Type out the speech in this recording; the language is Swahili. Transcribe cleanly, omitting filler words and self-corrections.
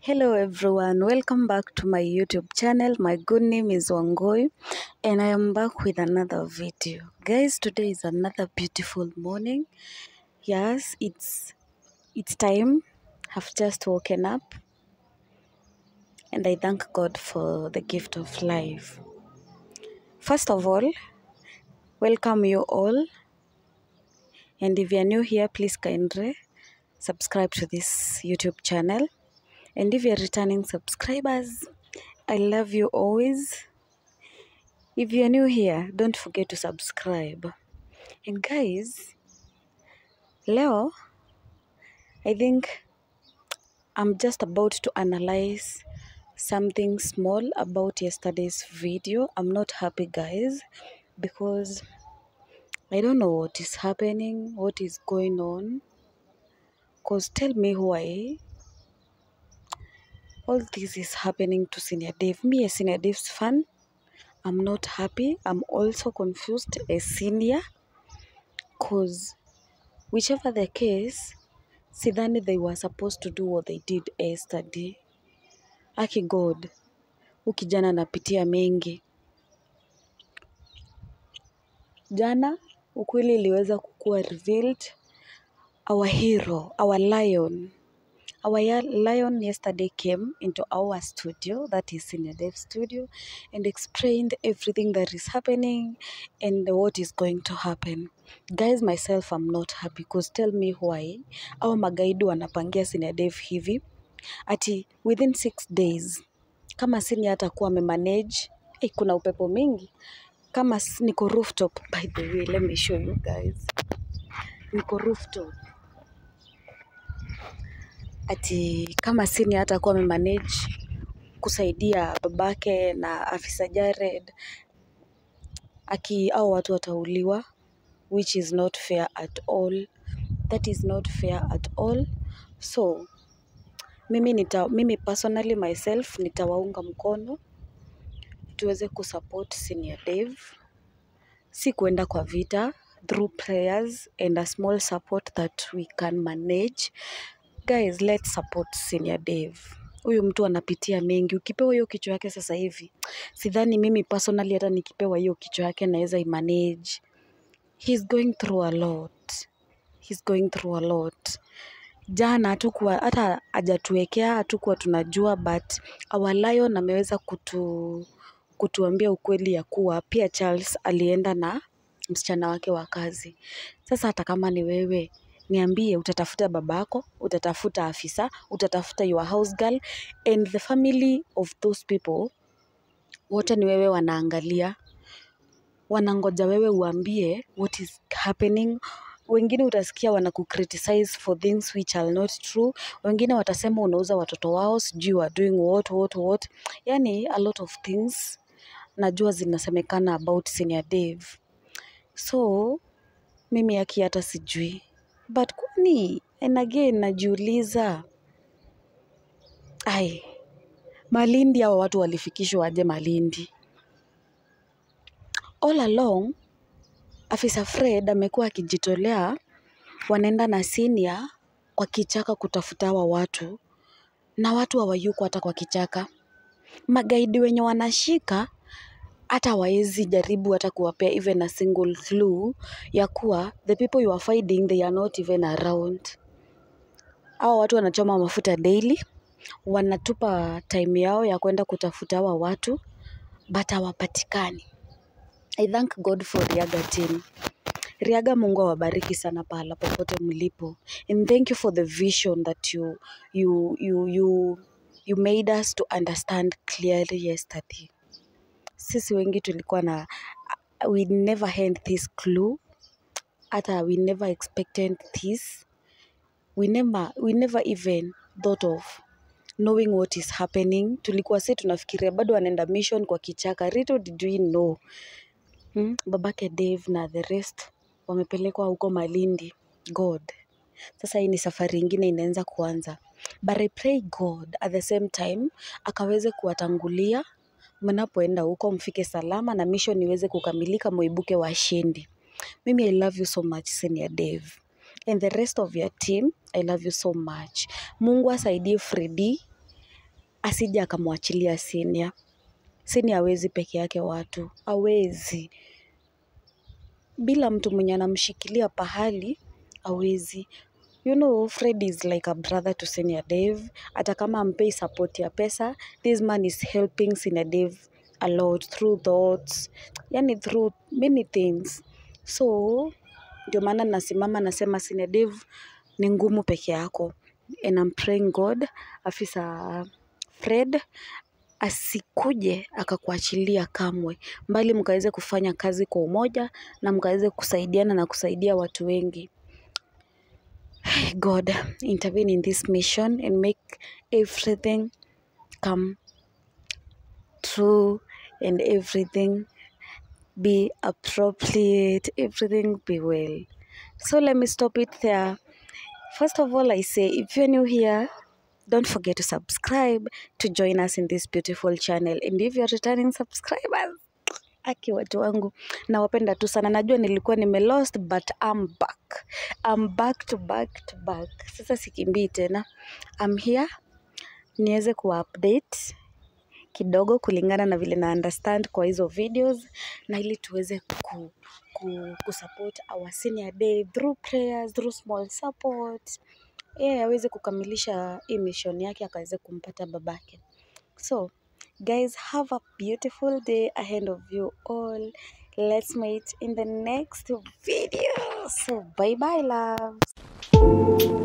Hello everyone, welcome back to my YouTube channel. My good name is Wangoi and I am back with another video. Guys, today is another beautiful morning. Yes, it's time. I've just woken up and I thank God for the gift of life. First of all, welcome you all. And if you are new here, please kindly subscribe to this YouTube channel. And if you're returning subscribers, I love you always. If you're new here, don't forget to subscribe. And guys, leo, I think I'm just about to analyze something small about yesterday's video. I'm not happy, guys, because I don't know what is happening, what is going on. 'Cause tell me why all this is happening to Senior Dave. Me as Senior Dave's fan, I'm not happy. I'm also confused as Senior, 'cause whichever the case, sidhani they were supposed to do what they did yesterday. Aki God, huyu kijana anapitia mengi. Jana ukweli iliweza kukuwa revealed. Our hero, our lion, our lion yesterday came into our studio, that is Senior Dave studio, and explained everything that is happening and what is going to happen. Guys, myself, I'm not happy, 'cause tell me why our magaidi wanapangia Senior Dave hivi ati within 6 days kama Senior hatakuwa amemanage. Hey, kuna upepo mingi. Kama niko rooftop, by the way, let me show you guys. Niko rooftop. Ati kama Senior hatakuwa amemanage kusaidia babake na afisa Jared, aki au watu watauliwa, which is not fair at all. That is not fair at all. So mimi personally myself nitawaunga mkono tuweze kusupport Senior Dave, si kuenda kwa vita, through prayers and a small support that we can manage. Guys, let's support Senior Dave. Huyu mtu anapitia mengi. Ukipewa hiyo kichwa yake sasa hivi, sidhani mimi personally hata nikipewa hiyo kichwa yake naweza imanage. He's going through a lot. He's going through a lot. Jana hatukuwa hata hajatuwekea, hatukuwa tunajua, but our lion ameweza kutuambia ukweli ya kuwa pia Charles alienda na msichana wake wa kazi. Sasa hata kama ni wewe, niambie, utatafuta babako, utatafuta afisa, utatafuta your house girl and the family of those people, wote ni wewe wanaangalia, wanangoja wewe uambie what is happening. Wengine utasikia wanakukriticize for things which are not true. Wengine watasema unauza watoto wao, sijui you are doing what, what, what. Yani a lot of things najua zinasemekana about Senior Dave. So mimi haki hata sijui. But kwani, and again najiuliza, ai, Malindi hawa watu walifikishwa aje Malindi? All along, Afisa Fred amekuwa akijitolea, wanaenda na Senior kwa kichaka kutafuta hawa watu, na watu hawayuko hata kwa kichaka. Magaidi wenye wanashika hata hawaezi jaribu hata kuwapea even a single clue ya kuwa the people you are fighting, they are not even around. Hawa watu wanachoma mafuta daily, wanatupa time yao ya kwenda kutafuta hawa watu, but hawapatikani. I thank God for Riaga team. Riaga, Mungu awabariki sana pahala popote mlipo. And thank you for the vision that you made us to understand clearly yesterday. Sisi wengi tulikuwa na, we never had this clue. Hata we never expected this. We never even thought of knowing what is happening. Tulikuwa si tunafikiria bado wanaenda mission kwa kichaka. Little did we know. Babake Dave na the rest wamepelekwa huko Malindi. God. Sasa hii ni safari ingine inaanza kuanza. But I pray God at the same time akaweze kuwatangulia mnapoenda huko, mfike salama na mission iweze kukamilika, muibuke washindi. Mimi I love you so much, Senior Dave, and the rest of your team. I love you so much. Mungu asaidie Freddy. asije akamwachilia Senior. Senior hawezi peke yake watu, hawezi. Bila mtu mwenye anamshikilia pahali, hawezi. You know, Fred is like a brother to Senior Dave. Hata kama hampei support ya pesa, this man is helping Senior Dave a lot through thoughts, yani through many things. So, ndio maana nasimama nasema Senior Dave ni ngumu peke yako. And I'm praying God, afisa Fred asikuje akakuachilia kamwe, mbali mkaweze kufanya kazi kwa umoja na mkaweze kusaidiana na kusaidia watu wengi. God, intervene in this mission and make everything come true and everything be appropriate, everything be well. So let me stop it there. First of all, I say if you're new here, don't forget to subscribe to join us in this beautiful channel. And if you're returning subscribers, aki watu wangu, nawapenda tu sana. Najua nilikuwa nimelost, but I'm back. I'm back to back to back. Sasa sikimbii tena. I'm here niweze kuwa-update kidogo kulingana na vile na understand kwa hizo videos, na ili tuweze kusupport our Senior Dave through prayers, through small support, yeye aweze kukamilisha hii mission yake, akaweze kumpata babake. So guys, have a beautiful day ahead of you all. Let's meet in the next video. So bye bye, loves.